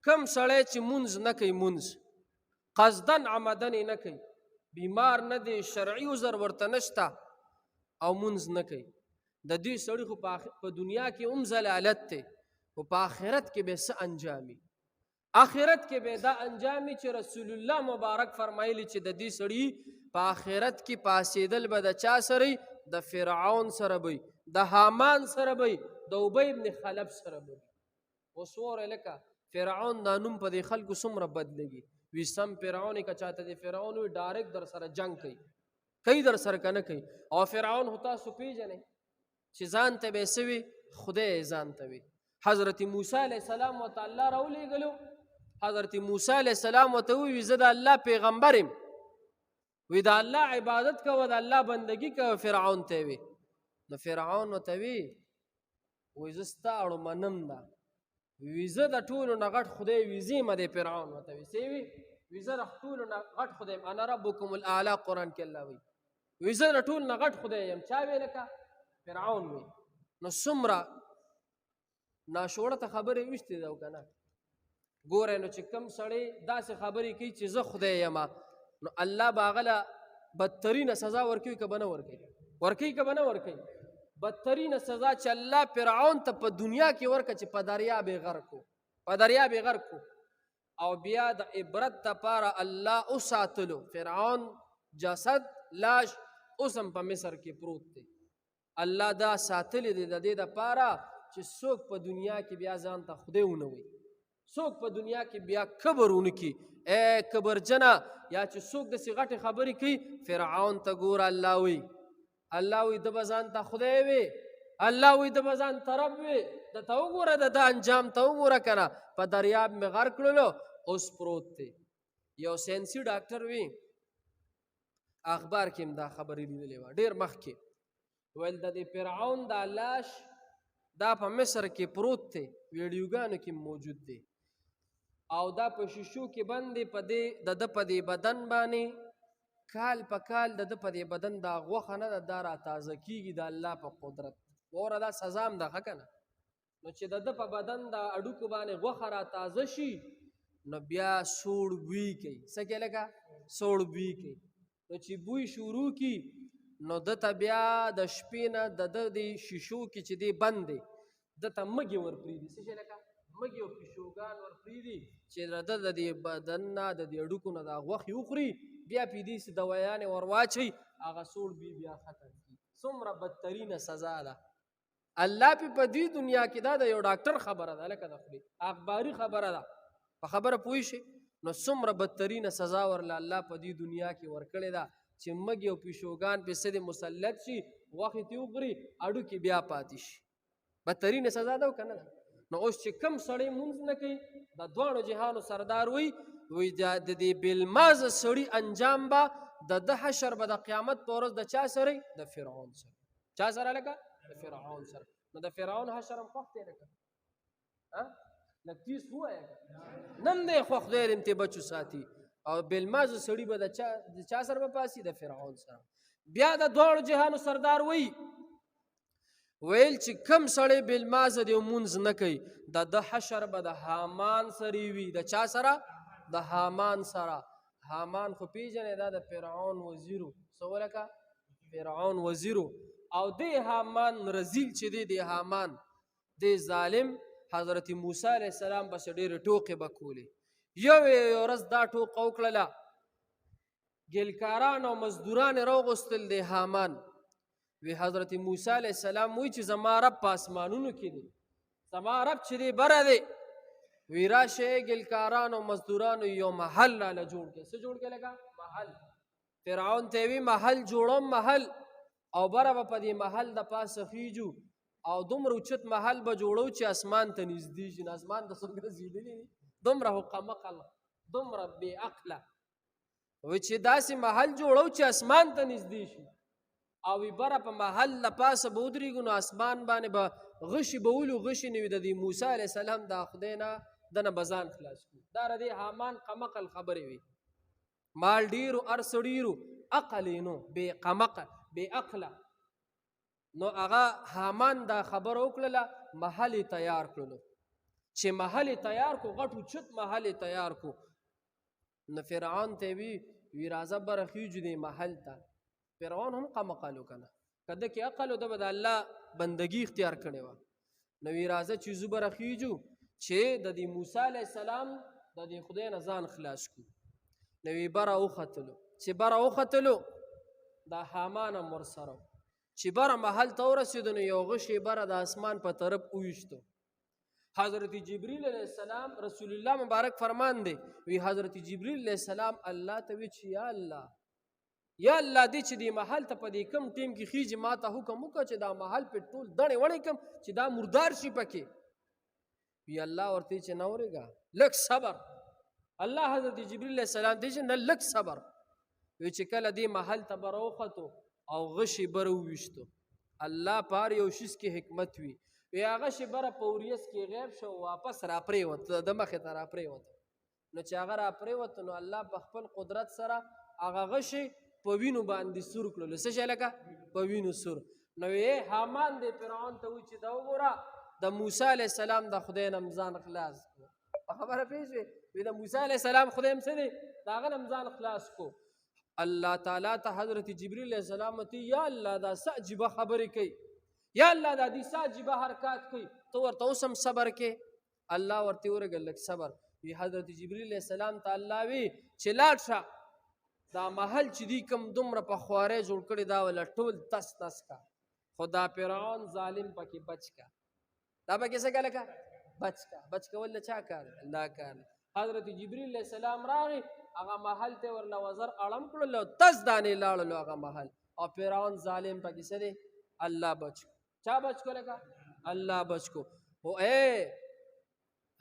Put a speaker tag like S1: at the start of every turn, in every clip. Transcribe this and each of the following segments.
S1: کم سړی چې مونځ نه کوي، مونځ قصدن عمدن نه کوي، بیمار نه دی، شرعي عذر ورته نشته او مونځ نه کوي، د دې سړي خو په دنیا کې هم ذلالت دی، خو په آخرت کې به څه انجامي؟ آخرت کې به دا انجامي چې رسول الله مبارک فرمایلی چې د دې سړي په آخرت کې پاسېدل به د چا سره؟ د فرعون سره به، د هامان سره به، د ابی ابن خلف سره به. اوس وره لکه فرعون دا نوم په دې خلکو څومره بد لګي. وی سم فرعون که چاته د فرعون وي، ډایرکټ در سره جنگ کوي، کوي در سره کنه کوي. او فرعون هو تاسو پیژنئ چې ځان ته به سوي خدای ځان ته وي. حضرت موسی علیه السلام ورته الله راولېږلو. حضرت موسی علیه السلام ورته وویل زه د الله پیغمبر یم، وی د الله عبادت کوه، د الله بندگی کوه. فرعون ته وی، نو فرعون ورته وی وی زه ستا اړو منم ده، وی زه د ټولو نه غټ خدای وی زه یم. دی فرعون ورته وی څه وی؟ وی زه د ټولو نه غټ خدای یم، انا ربکم الاعلی. قرآن کې الله وی وی زه د ټولو نه غټ خدای یم. چا وی؟ لکه فرعون وی. نو څومره ناشوړه ته خبرې ویشتې ده او که نه؟ ګوره نو چې کم سړی داسې خبرې کوي چې زه خدای یم، نو الله به هغه له بدترینه سزا ورکوي که به نه ورکوي؟ ورکوي که به نه ورکوي؟ بدترینه سزا چې الله فرعون ته په دنیا کې ورکړه چې په دریاب یې غرق کړو، په دریاب یې غرق کړو. او بیا د عبرت دپاره الله وساتلو فرعون جسد لاش اوس هم په مصر کې پروت دی. الله دا ساتلی دی د دې دپاره چې څوک په دنیا کې بیا ځان ته خدای ونه وي، څوک په دنیا کې بیا کبر ونه کړي. ای کبرجنه، یا چې څوک داسې غټې خبرې کوي، فرعون ته ګوره. الله وی، الله وی ده به ځان ته خدای وي، الله وی ده به ځان ته رب وي. ده ته وګوره، د ده انجام ته وګوره که نه. په دریاب مې غرق کړلو، اوس پروت دی. یو ساینسي ډاکټر وي، اخبار کې هم دا خبرې لیدلې وه ډېر مخکې، ویل د دې فرعون دا لاش دا په مصر کې پروت دی، ویډیوګانو کې موجود دی، او دا په شیشو کې بند دی. په دې د ده په دې بدن باندې کال په کال د ده په دې بدن دا غوښه نه ده دا را تازه کیږي د الله په قدرت. وره دا سزا هم ده، ښه که نه؟ نو چې د ده په بدن د هډوکو باندې غوښه را تازه شي، نو بیا سوړ بوی کوي. څه کوي؟ لکه سوړ بوی کوي. نو چې بوی شروع کی، نو ده ته بیا د شپې نه د ده د شیشو کې چې دی بند دی، ده ته مږې ورپرېږدي. څه شی؟ لکه مږې او پیشوګان ورپرېږدي چې د ده د دې بدن نه د دې هډوکو نه دا غوښې وخوري. بیا پې دې څه دوایانې ورواچوي، هغه سوړ بوی بیا ختم کړي. څومره بدترینه سزا ده الله پې په دې دنیا کې. دا د یو ډاکټر خبره ده، لکه د خولې اخباري خبره ده، په خبره پوه شي. نو څومره بدترینه سزا ورله الله په دې دنیا کې ورکړې ده چې مږې او پیشوګان پې څه دې مسلط شي، غوښې ترې وخوري، هډوکي بیا پاتې شي. بدترینه سزا ده او که نه ده؟ نو اوس چې کم سړی مونځ نه کوي، د دواړو جهانو سردار وي وی د دې بېلمازه سړي انجام به د ده حشر به د قیامت په ورځ د چا سره؟ د فرعون سره. چا سره؟ لکه د فرعون سره. نو د فرعون حشر هم خوښ دی؟ لکه ها لږ تیز ووایه، نن دی خوښ دی، دې ته بچو ساتي. او بېلمازه سړي به د چا سره به پاسي؟ د فرعون سره. بیا د دواړو جهانو سردار وی ویل چې کم سړی بېلمازه دی مونځ نه کوي، د ده حشر به د هامان سره وي. د چا سره؟ د هامان سره. هامان خو پیژنې، دا د فرعون وزیرو. څه ولکه فرعون وزیرو. او دی هامان رزیل چې دی، دی هامان دی ظالم حضرت موسی علیه السلام بس ډېرې ټوقې به کولې. یو یو ورځ دا ټوقه وکړله، ګلکاران او مزدوران یې راوغوستل. دی هامان وی حضرت موسی علیه السلام وی چې زما رب په اسمانونو کې دی، زما رب چې دی بره دی. وی راشه ګلکارانو مزدورانو، یو محل راله جوړ کړي. څه جوړ کړي؟ لکه محل. فرعون ته وی محل جوړوم محل، او بره به په دې محل د پاسه خیجو، او دومره اوچت محل به جوړو چې اسمان ته نږدې شي. نو اسمان ته څوک رسېدلي دي؟ دومره قمقل، دومره بې عقله وی چې داسې محل جوړو چې اسمان ته نږدې شي، او وی بره په محل له پاسه به ودرېږو، نو اسمان باندې به غشي به ولو، غشي نه وي د دې موسی علیه السلام د خدای نه دنه به ځان خلاص کړو. دا د دې هامان قمقل خبرې وي. مال ډېرو، هر څه ډېرو، عقل یې نو بې قمقل، بې عقله. نو هغه هامان دا خبره وکړله، محل یې تیار کړلو. چې محل تیار کو، غټ اوچت محل تیار کو. نو فرعون ته وی وی راځه بره خیجو دې محل ته. فرعون هم قمقل وکنه، که ده کې عقل و ده به د الله بندګي اختیار کړې وه. نو وی راځه چې ځو بره خیجو چې د دې موسی علیه السلام د دې خدای نه ځان خلاص کړو. نو وی بره وختلو، چې بره وختلو دا هامان هم ورسره، چې بره محل ته ورسېدو نو یو غشی بره د اسمان په طرف وویشتو. حضرت جبریل علیه السلام، رسول الله مبارک فرمان دی وی حضرت جبریل علیه السلام الله ته وی چې یا الله، یا الله دې چې دې محل ته په دې کم ټیم کې خیژي ما ته حکم وکړه چې دا محل په ټول دڼې وڼې کم چې دا مردار شي پکې. وی الله ورته چې نه ورېږه لږ صبر. الله حضرت جبریل علیه السلام دې چې نه لږ صبر. وی چې کله دې محل ته بره وختو او غشي بره وویشتو، الله په هر یو شیز کې حکمت وي. وی هغه شی بره په وریځ کې غیب شو، واپس راپرېوت، د مخې ته راپرېوت. نو چې هغه راپرېوت نو الله په خپل قدرت سره هغه غشی په وینو باندې سور کړلو. څه شی لکه په وینو سور. نو یې هامان دی فرعون ته وویل چې دا وګوره د موسی علیه السلام د خدای نه هم ځان خلاص کړو. په خبره پوه شوې؟ وی د موسی علیه السلام خدای هم څه دی، د هغه نه هم ځان خلاص کړو. الله تعالی ته حضرت جبریل علیه السلام ته یا الله دا څه عجیبه خبرې کوي، یا الله دا دې څه عجیبه حرکات کوي، ته ورته اوس هم صبر کې. الله ورته ورګه لږ صبر. وی حضرت جبریل علیه السلام ته الله وی چې لاړ شه دا محل چې دی کوم دومره په خوارۍ جوړ کړی دا وله ټول تس تس کا، خو دا فرعون ظالم پکې بچ کا. دا پکې څه کا لکه بچ کا. بچ کول د چا کار دی؟ الله کار دی. حضرت جبریل علیه السلام راغی هغه محل ته ورله وزر اړم کړلو، تس دانې لاړلو هغه محل، او فرعون ظالم پکې څه دی؟ الله بچ کو. چا بچ کو لکه؟ الله بچ کو. خو ای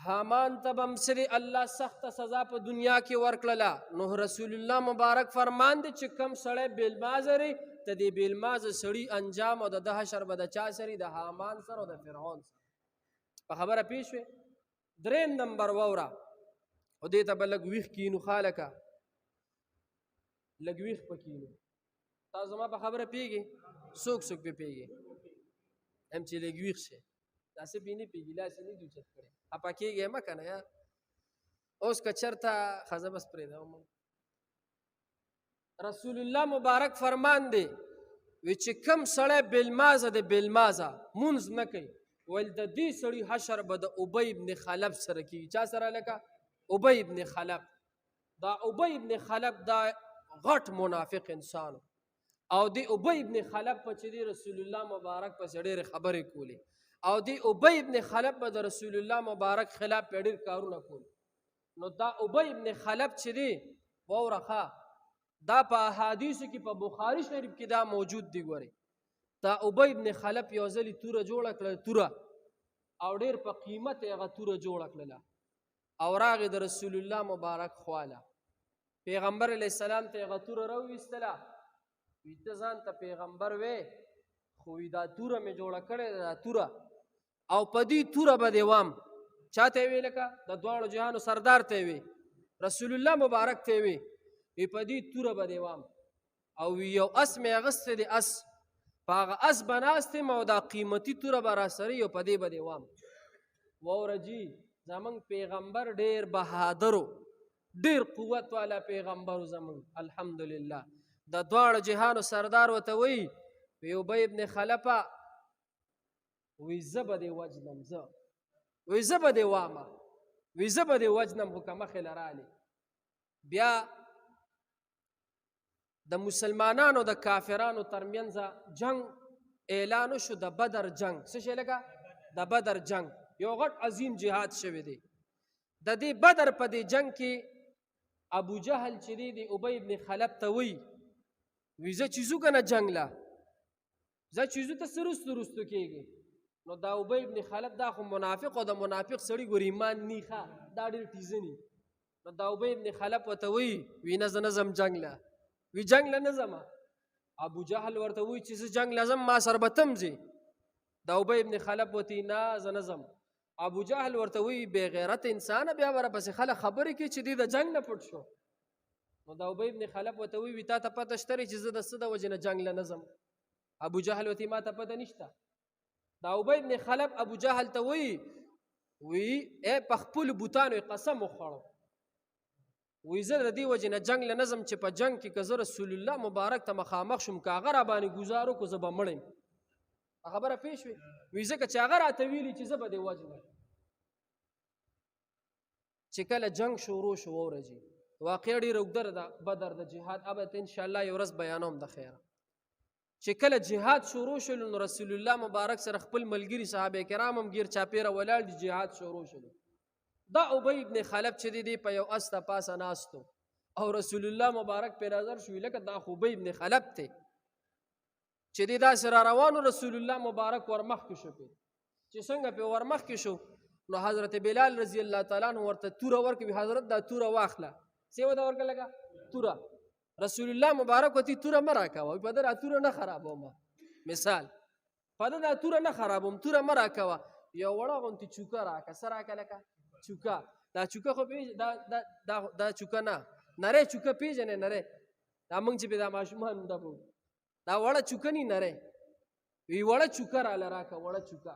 S1: هامان ته به هم څه دی الله سخته سزا په دنیا کې ورکړله. نو رسول الله مبارک فرمان دی چې کم سړی بېلمازه دی د دې بېلمازه سړي انجام او د ده حشر به د چا سره؟ د هامان سره او د فرعون سره. په خبره پوه شوې؟ دریم نمبر واوره، او دې ته به لږ ویښ کینو، خالکه لږ ویښ په کینو. تاسو زما په خبره پوهېږئ؟ څوک څوک پرې پوهېږئ؟ هم چې لږ ویښ شئ، داسې پرې نه پوهېږي، لاس یې نه دي اوچت کړی، خفه کېږئ مه که نه یا. اوس که چېرته ښځه بس پرېږده. رسول الله مبارک فرمان دی وی چې کم سړی بېلمازه دی، بېلمازه مونځ نه کوي، ویل د دې سړي حشر به د ابی ابن خلف سره کېږي. چا سره لکه؟ ابی ابن خلف. دا ابی ابن خلف دا غټ منافق انسان، او دی ابی ابن خلف په چې دی رسول الله مبارک پسې ډېرې خبرې کولې، او دی ابی ابن خلف به د رسول الله مبارک خلاف په ډېر کارونه کول. نو دا ابی ابن خلف چې دی واوره ښه، دا په احادیثو کې په بخاري شریف کې دا موجود دی. ګورئ دا ابی ابن خلف یو ځلې توره جوړه کړله، توره، او ډېر په قیمت یې هغه توره جوړه کړله، او راغی د رسول الله مبارک خواله. پیغمبر علیه السلام ته هغه توره راوویستله، وی ته ځان ته پیغمبر وې، خو وی دا توره مې جوړه کړې ده، دا توره، او په دې توره به دې وام. چا ته یې وی؟ لکه د دواړو جهانو سردار ته یې وی، رسول الله مبارک ته یې وی، وی په دې توره به دې وام. او وی یو اس مې اخیستی دی، اس په هغه اس به ناست یم او دا قیمتي توره به راسره وي او په دې به دې وام. واوره جي، زمونږ پیغمبر ډېر بهادر و، ډېر قوت والا پیغمبر و زمونږ، الحمدلله. د دواړو جهانو سردار ورته وایي، وی ابی ابن خلفه، وی زه به دې وجنم، زه وی زه به دې وامه، وی زه به دې وجنم، خو که مخې له رالې. بیا د مسلمانانو د کافرانو ترمنځ جنگ اعلان شو، د بدر جنگ. څه شی لکه؟ د بدر جنگ یو غټ عظیم جهاد شوی دی. د دې بدر په دې جنگ کې ابو جهل چې دی د ابی ابن خلف ته وایي، وی زه چې ځو که نه جنګ له، زه چې ځو ته څه وروستو وروستو کېږي. نو دا ابی ابن خلف دا خو منافق او د منافق سړي ګوري ایمان نی ښه، دا ډېر ټیزني. نو دا ابی ابن خلف ورته وایي، وی نه زه نه ځم جنګ له، وی جنګ له نه ځم. ابو جهل ورته وایي چې زه جنګ له ځم، ما سره به تم ځې. دا ابی ابن خلف ورته وایي نه زه نه ځم. ابو جهل ورته وایي بې غیرته انسانه، بیا به راپسې خلک خبرې کوي چې دی د جنګ نه پټ شو. نو دا ابی ابن خلف ورته وایي، وی تا ته پته شته چې زه د څه د وجې نه جنګ له نه ځم؟ ابو جهل ورته وایي ما ته پته نشته. دا ابی ابن خلف ابو جهل ته وایي وی اے په خپل بوتانو قسم وخوړو. وی زه د دې وجې نه جنګ له نظم چې په جنګ کې که زه رسول الله مبارک ته مخامخ شوم، که هغه را باندې ګزار وکړو زه به مړ یم. خبره پوه شوې؟ وی ځکه چې هغه راته ویلي چې زه به دې وژنم. چې کله جنګ شروع شو، واوره جي، واقعه ډېره اوږده ده، بدر د جهاد ابد انشاءالله یو ورځ بیانوم د خیره. چې کله جهاد شروع شول نو رسول الله مبارک سره خپل ملګري صحابه کرام هم ګیر چاپېره ولاړ دي، جهاد شروع شول. دا ابی ابن خلف چې دی په یو اس د پاسه ناست او رسول الله مبارک په نظر شو، لکه دا خو ابی ابن خلف دی. چې دی داسې را روانو، رسول الله مبارک ورمخکې شو. پې چې څنګه پې ورمخکې شو نو حضرت بلال رضی الله تعالی عنہ ورته توره ورکوي، حضرت دا توره واخله. څه وته ورکړه؟ لکه توره. رسول الله مبارک ورته توره مه راکوه، په ده دا توره نه خرابوم، مثال په ده دا توره نه خرابوم، توره مه راکوه، یو وړه غونتې چوکه راکه. څه راکه؟ لکه چوکه. دا چوکه خو دا دا دا دا چوکه نه، نری چوکه پېژنې؟ نری دا موږ چې پې دا ماشومان دا دا وړه چوکه نی، نری وی وړه چوکه راله راکه، وړه چوکه.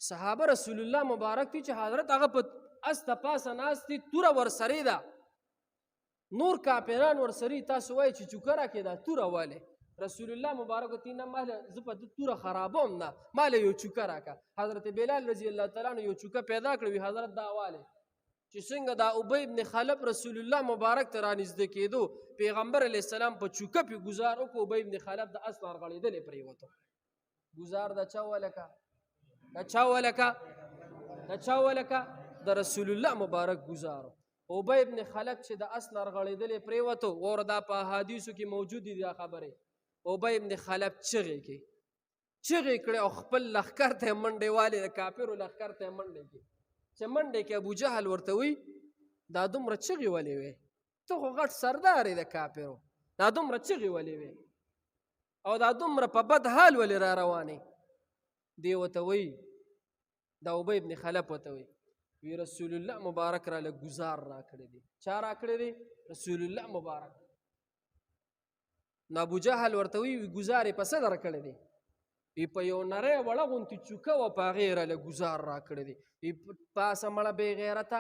S1: صحابه رسول الله مبارک دي چې حضرت هغه په اس د پاسه ناست دي، توره ورسرې ده، نور کافران ورسرې، تاسو وایئ چې چوکه راکې دا توره والې. رسول الله مبارک ورته نه، ماله زه په ده توره خرابوم نه، ماله یو چوکه راکه. حضرت بلال رضی الله تعالی عنہ یو چوکه پیدا کړه، وی حضرت دا والې. چې څنګه دا ابی ابن خلف رسول الله مبارک ته رانږدې کېدو، پیغمبر علیه السلام په چوکه پې ګزار وکړو، ابی ابن خلف د اس نه ورغړېدلی پرېوتو. ګزار د چا ولکه؟ د چا ولکه؟ د چا ولکه؟ د رسول الله مبارک ګزارو. ابی ابن خلف چې د اس نه ورغړېدلی پرېوتو، وره دا په احادیثو کې موجود دي دا خبرې. ابی ابن خلف چغې کړې، چغې کړې او خپل لښکر ته یې منډې والې، د کافرو لښکر ته یې منډې کړې. چې منډې کې ابو جهل ورته وایي دا دومره چغې ولې وې؟ ته خو غټ سردار یې د کافرو، دا دومره چغې ولې وې او دا دومره په بد حال ولې را روانې؟ دی ورته وایي، دا ابی ابن خلف ورته وایي، وی رسول الله مبارک را له ګزار راکړی دی. چا راکړی دی؟ رسول الله مبارک. نو ابو جهل ورته وایي، وی ګزار یې په څه درکړی دی؟ وی په یو نری وړه غونتې چوکه وه، په هغې یې راله ګزار راکړی دی. وی پاسه مړه بې غیرته،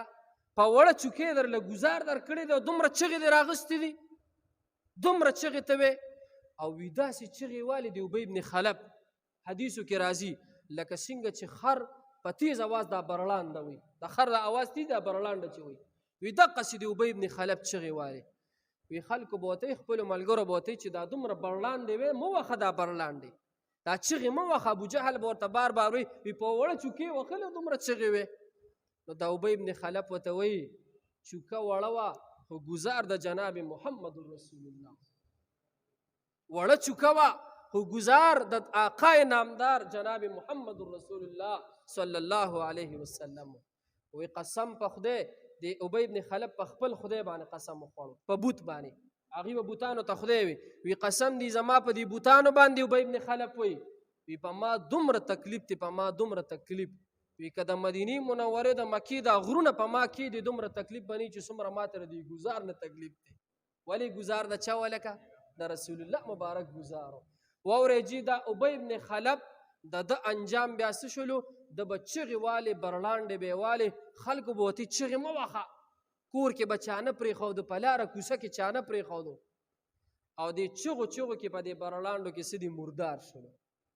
S1: په وړه چوکې درله ګزار درکړی دی او دومره چغې دې راغستې دي، دومره چغې ته وې. او وی داسې چغې والې دی ابی ابن خلف، حدیثو کې راځي لکه څنګه چې خر په تیز اواز دا برلانده وي، د خر د اواز تیز دا برلانده چې وي، وی دقسې د ابی ابن خلف چغې والې. وی خلکو به ورته خپلو ملګرو به ورته چې دا دومره برلاندې وې مه وخه، دا برلاندې دا چغې مه وخه. ابو جهل به ورته بار بار وایي، وی په وړه چوکې وخلې دومره چغې وې. نو دا ابی ابن خلف ورته وایي چوکه وړه وه خو ګزار د جناب محمد رسول الله، وړه چوکه وه خو ګزار د آقای نامدار جناب محمد رسول الله صلی الله علیه وسلم. وی قسم په خدای، د ابی ابن خلف په خپل خدای باندې قسم وخوړو، په بوت باندې، هغوی به بوتانو ته خدای وي، وی قسم دی زما په دې بوتانو باندې. ابی ابن خلف وی، وی په ما دومره تکلیف دی، په ما دومره تکلیف، وی که د مدینې منورې د مکې دا غرونه په ما کې دي دومره تکلیف به نه چې څومره ما ته د دې ګزار نه تکلیف دی. ولې ګزار د چا ولکه؟ د رسول الله مبارک ګزارو. واورئ جي، دا ابی ابن خلف د ده انجام بیا څه شولو؟ ده به چغې والې، برلاندې به یې والې، خلکو به ورته چغې مه وخه، کور کې به چا نه پرېښودو، په لاره کوڅه کې چا نه پرېښودو. او دې چغو چغو کې په دې برلاندو کې څه دي؟ مردار شولو.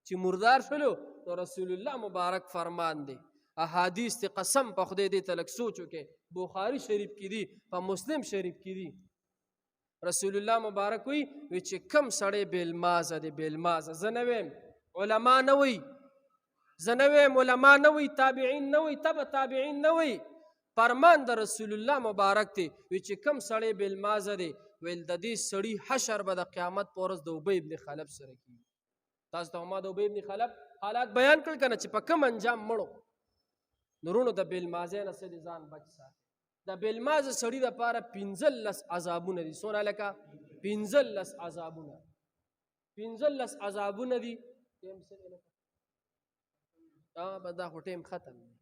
S1: چې مردار شولو نو رسول الله مبارک فرمان دی، احادیث ته قسم په خدای دې ته لږ سوچ وکړئ، بخاري شریف کې دي، په مسلم شریف کې دي، رسول الله مبارک وی وی چې کم سړی بېلمازه دی، بېلمازه، زه نه ویم، علما نه وی، زه نه ویم، علما نه وی، تابعین نه وی، تبع تابعین نه وی، فرمان د رسول الله مبارک دی وی چې کم سړی بېلمازه دی، ویل د دې سړي حشر به د قیامت په ورځ د ابی ابن خلف سره کېږي. تاسو ته ما د ابی ابن خلف حالات بیان کړل که نه چې په کوم انجام مړو. نورونو د بېلمازۍ نه څه دي ځان بچ ساتي. د بېلمازه سړي دپاره 15 عذابونه دي. څونه لکه؟ 15 عذابونه، 15 عذابونه دي. ټیم څه دی لکه؟ به دا خو ټیم ختم دی.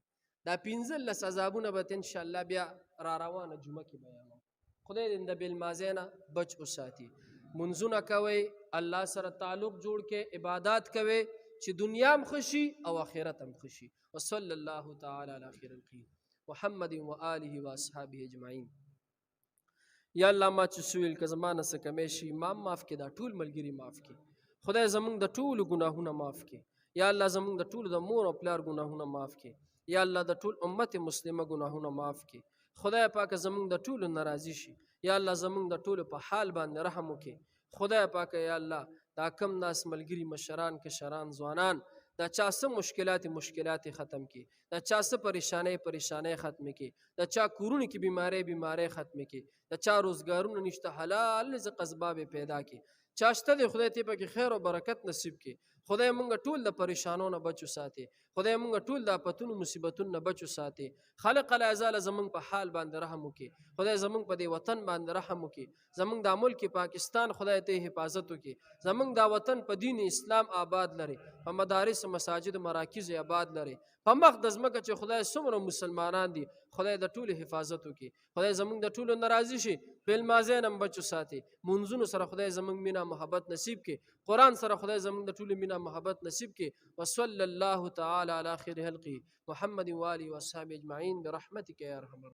S1: دا 15 عذابونه به انشاءالله بیا را روانه جمعه کې بیانوم. خدای دې د بېلمازۍ نه بچ وساتي. منځونه کوئ، الله سره تعلق جوړ کړئ، عبادات کوئ، چې دنیا هم ښه شي او آخرت هم ښه شي. وصلی الله تعالی علی خیر الخلق محمد و آله و اصحابه اجمعین. یا الله ما چې سویل که زما نه څه کمی شي ما معاف کړي، دا ټول ملګري معاف کړي. خدای زمونږ د ټولو ګناهونه معاف کړي. یا الله زمونږ د ټولو د مور او پلار ګناهونه معاف کړي. یا الله د ټول امت مسلمه ګناهونه معاف کړي. خدای پاک زمونږ د ټولو ناراضي شي. یا الله زمونږ د ټولو په حال باندې رحم وکړي. خدای پاک یا الله دا کم ناس ملګري مشران کشران ځوانان دا چا څه مشکلات ختم کړي، دا چا څه پریشانۍ ختم کړي، دا چا کورونو کې بیمارۍ ختم کړي، دا چا روزګارونه نشته حلال رزق اسباب پیدا کړي، چا شته دی خدای ته پکې خیر او برکت نصیب کړي. خدای مونږ ټول د پریشانو نه بچو ساتي. خدای مونږ ټول د آفتونو مصیبتونو نه بچو ساتي. خالق العزال زمونږ په حال باندې رحم وکړي. خدای زمونږ په دې وطن باندې رحم وکړي. زمونږ دا ملک پاکستان خدای ته حفاظت وکړي. زمونږ دا وطن په دین اسلام آباد لري، په مدارس مساجد مراکز آباد لري، په مخ د ځمکه چې خدای څومره مسلمانان دي خدای د ټولو حفاظت وکړي. خدای زمونږ د ټولو ناراضي شي، بېلمازین هم بچو ساتي. مونځونو سره خدای زمونږ مینه محبت نصیب کړي. قرآن سره خدای زمونږ د ټولو مینه محبت نصیب کړي. وصلی الله تعالی علی خیر خلقه محمد و آله و اصحابه اجمعین برحمتک یا ارحم الراحمین.